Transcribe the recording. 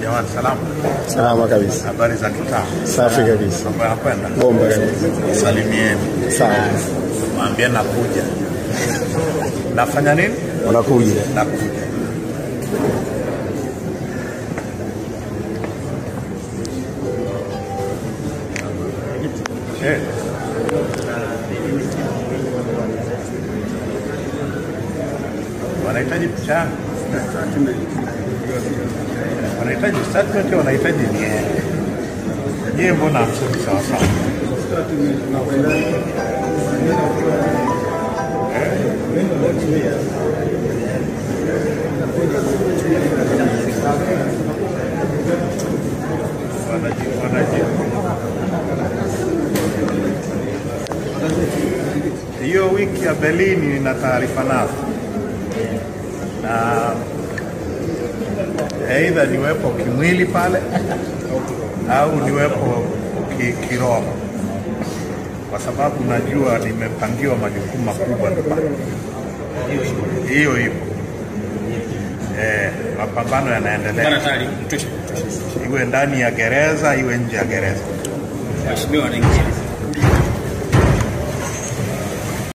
Jamani, salama. Salama kabisa. Habari za kitaa? Safi kabisa. Mambo yanakwenda? Bomba kabisa. Salimieni. Sawa. Mwambie nakuja. Nafanya nini? Unakuja. Nakuja. Eh. Wanahitaji picha yangu. Wanahitaji statement, wanahitaji niende. Nyie mbona hamsemi sawa sawa? Hiyo wiki ya Berlin nina taarifa nazo, na aidha niwepo kimwili pale au niwepo kiroho, kwa sababu najua nimepangiwa majukumu makubwa pale. Hiyo ipo. Mapambano yanaendelea, iwe ndani ya gereza iwe nje ya gereza. Mheshimiwa anaingia.